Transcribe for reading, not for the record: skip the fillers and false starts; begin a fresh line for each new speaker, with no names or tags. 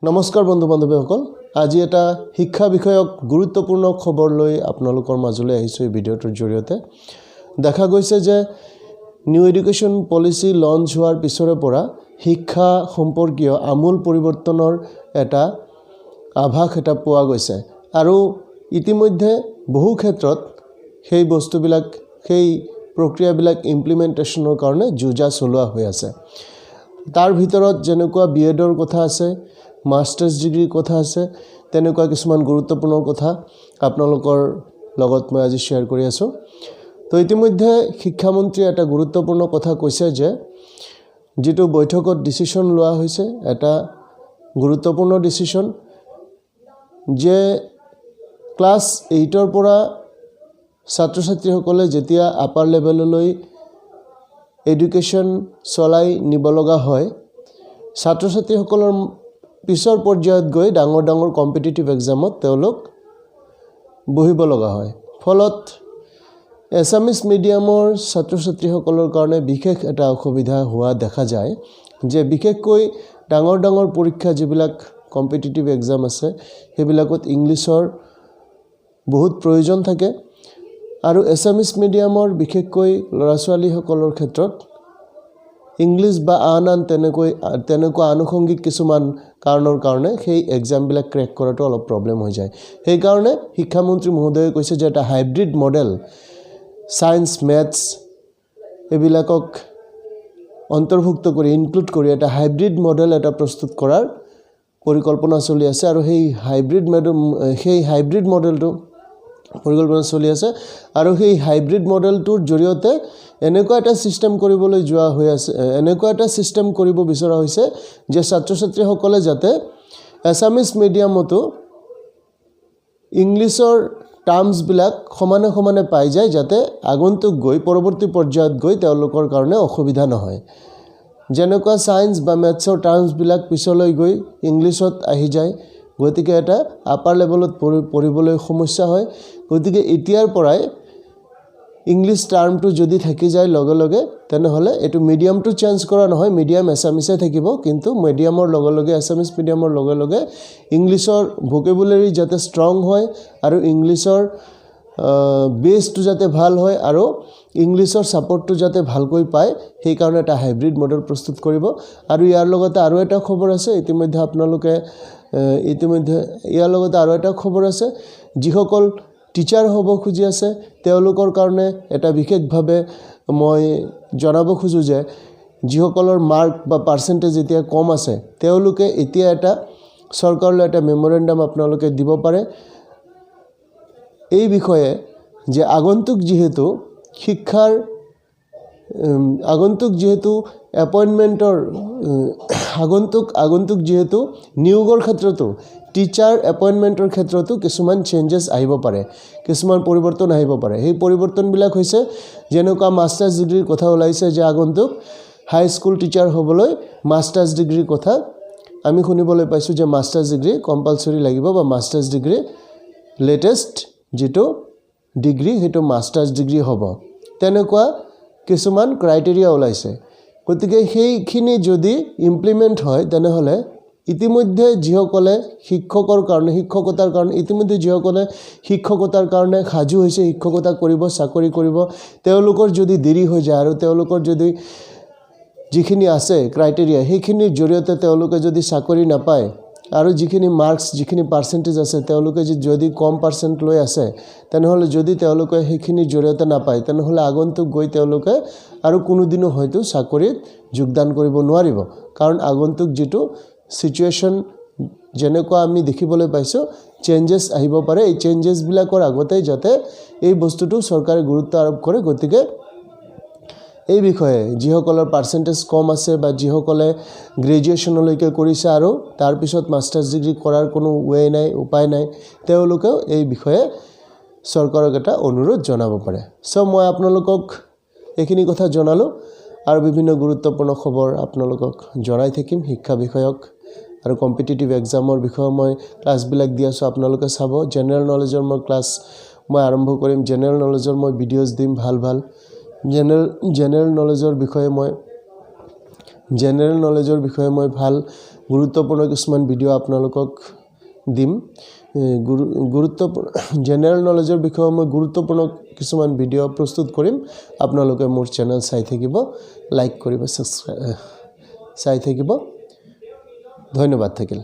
নমস্কাৰ বন্ধু বান্ধৱীসকল, আজি এটা শিক্ষা বিষয়ক গুৰুত্বপূৰ্ণ খবৰ লৈ আপোনালোকৰ মাজলৈ আহিছোঁ। এই ভিডিঅ'টোৰ জৰিয়তে দেখা গৈছে যে নিউ এডুকেশ্যন পলিচি লঞ্চ হোৱাৰ পিছৰে পৰা শিক্ষা সম্পৰ্কীয় আমূল পৰিৱৰ্তনৰ এটা আভাস এটা পোৱা গৈছে আৰু ইতিমধ্যে বহু ক্ষেত্ৰত সেই বস্তুবিলাক, সেই প্ৰক্ৰিয়াবিলাক ইমপ্লিমেণ্টেশ্যনৰ কাৰণে যো-জা চলোৱা হৈ আছে। তাৰ ভিতৰত যেনেকুৱা বি এডৰ কথা আছে, মাষ্টাৰ্ছ ডিগ্ৰীৰ কথা আছে, তেনেকুৱা কিছুমান গুৰুত্বপূৰ্ণ কথা আপোনালোকৰ লগত মই আজি শ্বেয়াৰ কৰি আছোঁ। তো ইতিমধ্যে শিক্ষামন্ত্ৰীয়ে এটা গুৰুত্বপূৰ্ণ কথা কৈছে যে যিটো বৈঠকত ডিচিশ্যন লোৱা হৈছে, এটা গুৰুত্বপূৰ্ণ ডিচিশ্যন যে ক্লাছ 8ৰ পৰা ছাত্ৰ ছাত্ৰীসকলে যেতিয়া আপাৰ লেভেললৈ এডুকেশ্যন চলাই নিব লগা হয়, ছাত্ৰ ছাত্ৰীসকলৰ পিছৰ পৰ্যায়ত গৈ ডাঙৰ ডাঙৰ কম্পিটিটিভ এক্সামত তেওঁলোক বহিব লগা হয়। ফলত এছামিছ মিডিয়ামৰ ছাত্ৰ ছাত্ৰীসকলৰ কাৰণে বিশেষ এটা অসুবিধা হোৱা দেখা যায় যে বিশেষকৈ ডাঙৰ ডাঙৰ পৰীক্ষা, যিবিলাক কম্পিটিটিভ এক্সাম আছে, সেইবিলাকত ইংলিছৰ বহুত প্ৰয়োজন থাকে আৰু এছামিছ মিডিয়ামৰ বিশেষকৈ ল'ৰা ছোৱালীসকলৰ ক্ষেত্ৰত ইংলিছ বা আন আন তেনেকুৱা আনুষংগিক কিছুমান কাৰণৰ কাৰণে সেই এক্সামবিলাক ক্ৰেক কৰাটো অলপ প্ৰব্লেম হৈ যায়। সেইকাৰণে শিক্ষামন্ত্ৰী মহোদয়ে কৈছে যে এটা হাইব্ৰিড মডেল, ছায়েন্স, মেথছ এইবিলাকক অন্তৰ্ভুক্ত কৰি, ইনক্লুড কৰি এটা হাইব্ৰিড মডেল এটা প্ৰস্তুত কৰাৰ পৰিকল্পনা চলি আছে আৰু সেই হাইব্ৰিড মডেলটো পৰিকল্পনা চলি আছে আৰু সেই হাইব্ৰিড মডেলটোৰ জৰিয়তে এনেকুৱা এটা ছিষ্টেম কৰিবলৈ যোৱা হৈ আছে, এনেকুৱা এটা ছিষ্টেম কৰিব বিচৰা হৈছে যে ছাত্ৰ ছাত্ৰীসকলে যাতে এছামিছ মিডিয়ামতো ইংলিছৰ টাৰ্মছবিলাক সমানে সমানে পাই যায়, যাতে আগন্তুক গৈ, পৰৱৰ্তী পৰ্যায়ত গৈ তেওঁলোকৰ কাৰণে অসুবিধা নহয়। যেনেকুৱা ছায়েন্স বা মেথছৰ টাৰ্মছবিলাক পিছলৈ গৈ ইংলিছত আহি যায়, গতিকে এটা আপাৰ লেভেলত পঢ়িবলৈ সমস্যা হয়। গতিকে এতিয়াৰ পৰাই ইংলিছ টাৰ্মটো যদি থাকি যায় লগে লগে, তেনেহ'লে এইটো মিডিয়ামটো চেঞ্জ কৰা নহয়, মিডিয়াম এছামিছে থাকিব, কিন্তু মিডিয়ামৰ লগে লগে, এছামিছ মিডিয়ামৰ লগে লগে ইংলিছৰ ভকেবুলাৰী যাতে ষ্ট্ৰং হয় আৰু ইংলিছৰ বেছটো যাতে ভাল হয় আৰু ইংলিছৰ ছাপৰ্টটো যাতে ভালকৈ পায়, সেইকাৰণে এটা হাইব্ৰিড মডেল প্ৰস্তুত কৰিব। আৰু ইয়াৰ লগতে আৰু এটা খবৰ আছে। ইতিমধ্যে আপোনালোকে ইতিমধ্যে ইয়াৰ লগতে আৰু এটা খবৰ আছে, যিসকল টিচাৰ হ'ব খুজি আছে, তেওঁলোকৰ কাৰণে এটা বিশেষভাৱে মই জনাব খোজোঁ যে যিসকলৰ মাৰ্ক বা পাৰ্চেণ্টেজ এতিয়া কম আছে, তেওঁলোকে এতিয়া এটা চৰকাৰলৈ এটা মেমৰেণ্ডাম আপোনালোকে দিব পাৰে এই বিষয়ে যে আগন্তুক যিহেতু নিয়োগৰ ক্ষেত্ৰতো, টিচাৰ এপইণ্টমেণ্টৰ ক্ষেত্ৰতো কিছুমান চেঞ্জেছ আহিব পাৰে, কিছুমান পৰিৱৰ্তন আহিব পাৰে। সেই পৰিৱৰ্তনবিলাক হৈছে যেনেকুৱা মাষ্টাৰ্ছ ডিগ্ৰীৰ কথা ওলাইছে যে আগন্তুক হাইস্কুল টিচাৰ হ'বলৈ মাষ্টাৰ্ছ ডিগ্ৰীৰ কথা আমি শুনিবলৈ পাইছোঁ যে মাষ্টাৰ্ছ ডিগ্ৰী কম্পালচৰি লাগিব বা মাষ্টাৰ্ছ ডিগ্ৰী, লেটেষ্ট যিটো ডিগ্ৰী সেইটো মাষ্টাৰ্ছ ডিগ্ৰী হ'ব, তেনেকুৱা কিছুমান ক্ৰাইটেৰিয়া ওলাইছে। গতিকে সেইখিনি যদি ইমপ্লিমেণ্ট হয়, তেনেহ'লে ইতিমধ্যে যিসকলে শিক্ষকৰ কাৰণে শিক্ষকতাৰ কাৰণে ইতিমধ্যে যিসকলে শিক্ষকতাৰ কাৰণে সাজু হৈছে, শিক্ষকতা কৰিব, চাকৰি কৰিব, তেওঁলোকৰ যদি দেৰি হৈ যায় আৰু তেওঁলোকৰ যদি যিখিনি আছে ক্ৰাইটেৰিয়া, সেইখিনিৰ জৰিয়তে তেওঁলোকে যদি চাকৰি নাপায় আৰু যিখিনি মাৰ্কছ, যিখিনি পাৰ্চেণ্টেজ আছে, তেওঁলোকে যদি কম পাৰ্চেণ্ট লৈ আছে, তেনেহ'লে যদি তেওঁলোকে সেইখিনিৰ জৰিয়তে নাপায়, তেনেহ'লে আগন্তুক গৈ তেওঁলোকে আৰু কোনোদিনো হয়তো চাকৰিত যোগদান কৰিব নোৱাৰিব। কাৰণ আগন্তুক যিটো ছিটুৱেশ্যন যেনেকুৱা আমি দেখিবলৈ পাইছোঁ, চেঞ্জেছ আহিব পাৰে। এই চেঞ্জেছবিলাকৰ আগতেই যাতে এই বস্তুটো চৰকাৰে গুৰুত্ব আৰোপ কৰে। গতিকে এই বিষয়ে যিসকলৰ পাৰ্চেণ্টেজ কম আছে বা যিসকলে গ্ৰেজুৱেশ্যনলৈকে কৰিছে আৰু তাৰপিছত মাষ্টাৰ্ছ ডিগ্ৰী কৰাৰ কোনো ৱে নাই, উপায় নাই, তেওঁলোকেও এই বিষয়ে চৰকাৰক এটা অনুৰোধ জনাব পাৰে। চ' মই আপোনালোকক এইখিনি কথা জনালোঁ আৰু বিভিন্ন গুৰুত্বপূৰ্ণ খবৰ আপোনালোকক জনাই থাকিম শিক্ষা বিষয়ক আৰু কম্পিটিটিভ এক্সামৰ বিষয়েও মই ক্লাছবিলাক দি আছোঁ, আপোনালোকে চাব। জেনেৰেল নলেজৰ মই ক্লাছ মই আৰম্ভ কৰিম, জেনেৰেল নলেজৰ মই ভিডিঅ'জ দিম, ভাল ভাল জেনেৰেল নলেজৰ বিষয়ে মই জেনেৰেল নলেজৰ বিষয়ে মই ভাল গুৰুত্বপূৰ্ণ কিছুমান ভিডিঅ' আপোনালোকক দিম। গুৰুত্বপূৰ্ণ জেনেৰেল নলেজৰ বিষয়ে মই গুৰুত্বপূৰ্ণ কিছুমান ভিডিঅ' প্ৰস্তুত কৰিম। আপোনালোকে মোৰ চেনেল চাই থাকিব, লাইক কৰিব, ছাবস্ক্ৰাইব চাই থাকিব। ধন্যবাদ থাকিল।